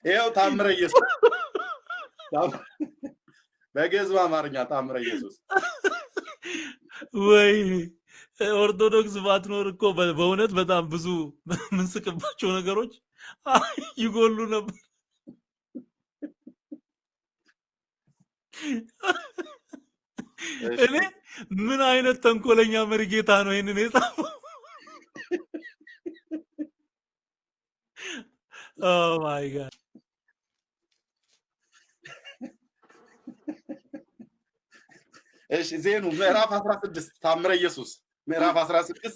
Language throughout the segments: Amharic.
ይኸው ታምረ ኢየሱስ፣ በግዕዝ በአማርኛ ታምረ ኢየሱስ። ወይ ኦርቶዶክስ ባትኖር እኮ በእውነት በጣም ብዙ ምንስቅባቸው ነገሮች ይጎሉ ነበር። እኔ ምን አይነት ተንኮለኛ መሪጌታ ነው ይሄንን የጻፈው? Oh my God። እሺ፣ ዜኑ ምዕራፍ 16፣ ታምረ ኢየሱስ ምዕራፍ 16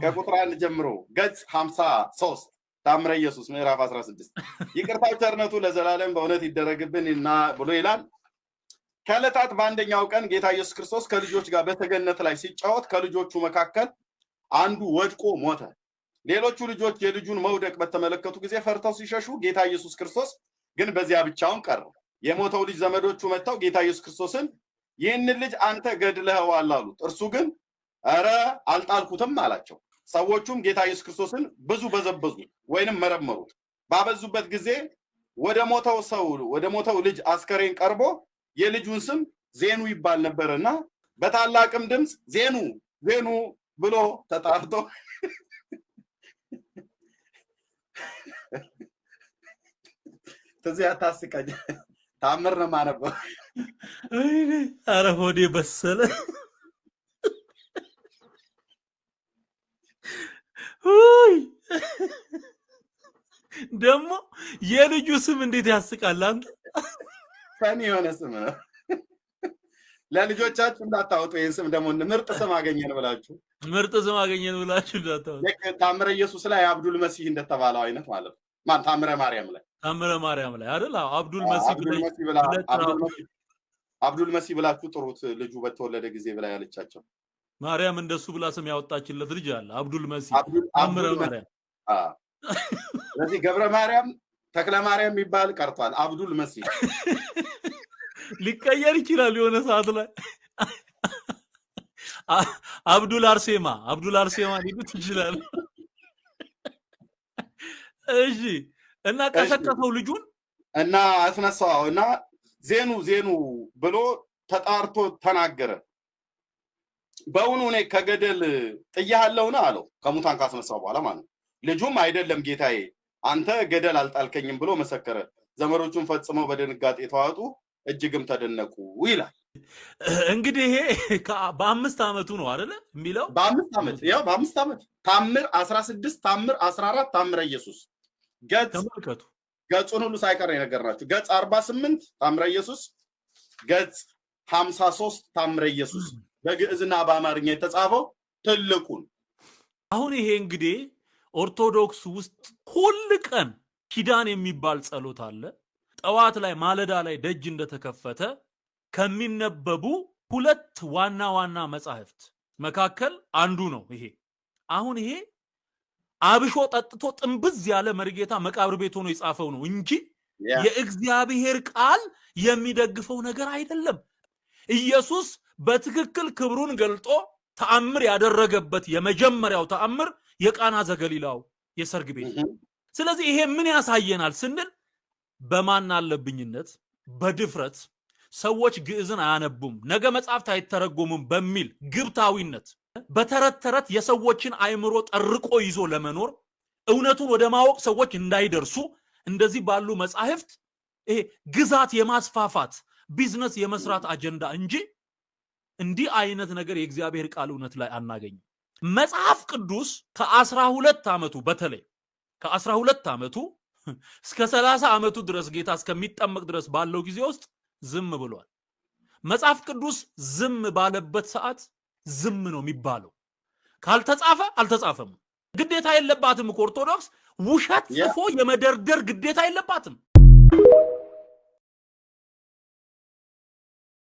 ከቁጥር 1 ጀምሮ ገጽ 53፣ ታምረ ኢየሱስ ምዕራፍ 16። ይቅርታው ቸርነቱ ለዘላለም በእውነት ይደረግብን እና ብሎ ይላል። ከዕለታት በአንደኛው ቀን ጌታ ኢየሱስ ክርስቶስ ከልጆች ጋር በሰገነት ላይ ሲጫወት ከልጆቹ መካከል አንዱ ወድቆ ሞተ። ሌሎቹ ልጆች የልጁን መውደቅ በተመለከቱ ጊዜ ፈርተው ሲሸሹ ጌታ ኢየሱስ ክርስቶስ ግን በዚያ ብቻውን ቀረ። የሞተው ልጅ ዘመዶቹ መጥተው ጌታ ኢየሱስ ክርስቶስን ይህንን ልጅ አንተ ገድለኸዋል አሉት። እርሱ ግን ኧረ አልጣልኩትም አላቸው። ሰዎቹም ጌታ ኢየሱስ ክርስቶስን ብዙ በዘበዙት ወይንም መረመሩት። ባበዙበት ጊዜ ወደ ሞተው ሰው፣ ወደ ሞተው ልጅ አስከሬን ቀርቦ የልጁን ስም ዜኑ ይባል ነበርና በታላቅም ድምፅ ዜኑ ዜኑ ብሎ ተጣርቶ፣ ትዝ አታስቀኝ፣ ታምር ነው የማነበው። ኧረ ሆዴ በሰለ። ውይ፣ ደግሞ የልጁ ስም እንዴት ያስቃል አንተ። Funny የሆነ ስም ነው። ለልጆቻችሁ እንዳታወጡ ይህን ስም ደግሞ፣ ምርጥ ስም አገኘን ብላችሁ። ምርጥ ስም አገኘን ብላችሁ እንዳታወጡ። ልክ ታምረ ኢየሱስ ላይ አብዱል መሲህ እንደተባለው አይነት ማለት ነው። ማን፣ ታምረ ማርያም ላይ። ታምረ ማርያም ላይ አይደል? አዎ፣ አብዱል መሲህ። አብዱል መሲህ ብላ፣ አብዱል መሲህ ብላችሁ ጥሩት ልጁ በተወለደ ጊዜ ብላ ያለቻቸው። ማርያም እንደሱ ብላ ስም ያወጣችለት ልጅ አለ፣ አብዱል መሲህ። ታምረ ማርያም። ስለዚህ ገብረ ማርያም፣ ተክለ ማርያም የሚባል ቀርቷል። አብዱል መሲህ። ሊቀየር ይችላል የሆነ ሰዓት ላይ፣ አብዱል አርሴማ፣ አብዱል አርሴማ ሊሉት ይችላል። እሺ፣ እና ቀሰቀሰው ልጁን። እና አስነሳው እና ዜኑ ዜኑ ብሎ ተጣርቶ ተናገረ። በእውኑ እኔ ከገደል ጥዬሃለሁን አለው። ከሙታን ካስነሳው በኋላ ማለት ነው። ልጁም አይደለም ጌታዬ፣ አንተ ገደል አልጣልከኝም ብሎ መሰከረ። ዘመዶቹን ፈጽመው በድንጋጤ ተዋጡ፣ እጅግም ተደነቁ ይላል። እንግዲህ ይሄ በ5 ዓመቱ ነው አይደለ የሚለው? በ5 ዓመት፣ ያው በ5 ዓመት፣ ታምር 16፣ ታምር 14፣ ታምረ ኢየሱስ ገጽ ተመልከቱ። ገጹን ሁሉ ሳይቀር ነው የነገርናችሁ። ገጽ 48 ታምረ ኢየሱስ፣ ገጽ 53 ታምረ ኢየሱስ በግዕዝና በአማርኛ የተጻፈው ትልቁን። አሁን ይሄ እንግዲህ ኦርቶዶክስ ውስጥ ሁል ቀን ኪዳን የሚባል ጸሎት አለ። ጠዋት ላይ ማለዳ ላይ ደጅ እንደተከፈተ ከሚነበቡ ሁለት ዋና ዋና መጻሕፍት መካከል አንዱ ነው ይሄ። አሁን ይሄ አብሾ ጠጥቶ ጥንብዝ ያለ መሪጌታ መቃብር ቤት ሆኖ የጻፈው ነው እንጂ የእግዚአብሔር ቃል የሚደግፈው ነገር አይደለም። ኢየሱስ በትክክል ክብሩን ገልጦ ተአምር ያደረገበት የመጀመሪያው ተአምር የቃና ዘገሊላው የሰርግ ቤት። ስለዚህ ይሄ ምን ያሳየናል ስንል በማን አለብኝነት፣ በድፍረት፣ ሰዎች ግዕዝን አያነቡም፣ ነገ መጽሐፍት አይተረጎሙም በሚል ግብታዊነት በተረት ተረት የሰዎችን አእምሮ ጠርቆ ይዞ ለመኖር፣ እውነቱን ወደ ማወቅ ሰዎች እንዳይደርሱ እንደዚህ ባሉ መጻሕፍት ይሄ ግዛት የማስፋፋት፣ ቢዝነስ የመስራት አጀንዳ እንጂ እንዲህ አይነት ነገር የእግዚአብሔር ቃል እውነት ላይ አናገኝም። መጽሐፍ ቅዱስ ከ12 ዓመቱ፣ በተለይ ከ12 ዓመቱ እስከ 30 ዓመቱ ድረስ፣ ጌታ እስከሚጠመቅ ድረስ ባለው ጊዜ ውስጥ ዝም ብሏል። መጽሐፍ ቅዱስ ዝም ባለበት ሰዓት ዝም ነው የሚባለው። ካልተጻፈ አልተጻፈም። ግዴታ የለባትም እኮ ኦርቶዶክስ ውሸት ጽፎ የመደርደር ግዴታ የለባትም።